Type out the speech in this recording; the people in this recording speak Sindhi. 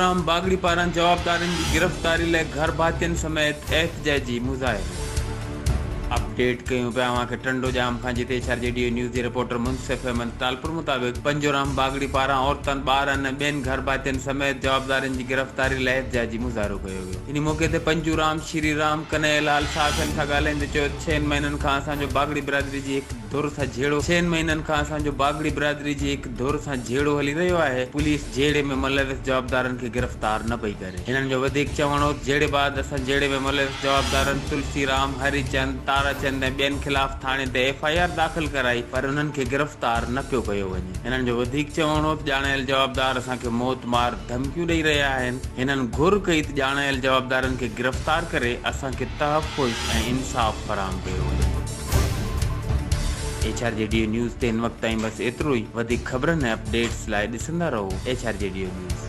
رام باگڙي پاران جوابدارن جي گرفتاري لاء گهرڀاتين سميت احتجاجي مظاهرو. اپڊيٽ ڪيون پيا اوهان کي ٽنڊو ڄام کان جتي H R G D O news جي رپورٽر منصف احمد ٽالپر مطابق پنجو رام باگڙي پاران عورتن، ٻارن ۽ ٻين گهرڀاتين سميت جوابدارن جي گرفتاري لاء احتجاجي مظاهرو ڪيو ويو. انهي موقعي تي پنجو رام، شري رام، ڪنهيا لال صحافين سان ڳالهائيندي چيو ته ڇهن مهينن کان اسان جو باگڙي برادري جي هڪ ڌر سان جهيڙو ڇهن مهينن کان اسان جو باگڙي برادري جي هڪ ڌر سان جهيڙو هلي رهيو آهي، پوليس جهيڙي ۾ ملوث جوابدارن کي گرفتار نه پئي ڪري. هنن جو وڌيڪ چوڻ هو ته جهيڙي بعد اسان جهيڙي ۾ ملوث جوابدارن تلسي رام، هري چند، تارا چند ۽ ٻين خلاف ٿاڻي تي ايف I R داخل ڪرائي پر انهن کي گرفتار نه پيو ڪيو وڃي. هنن جو وڌيڪ چوڻ هو ته ڄاڻايل جوابدار اسان کي موت مار ڌمڪيون ڏئي رهيا آهن. هنن گهر ڪئي ته ڄاڻايل جوابدارن کي گرفتار ڪري اسان کي تحفظ ۽ انصاف فراهم ڪيو وڃي. H R G D O news تي هن وقت تائين بس ايترو ئي، وڌيڪ خبرن ۽ اپڊيٽس لاء ڏسندا رهو H R G D O news.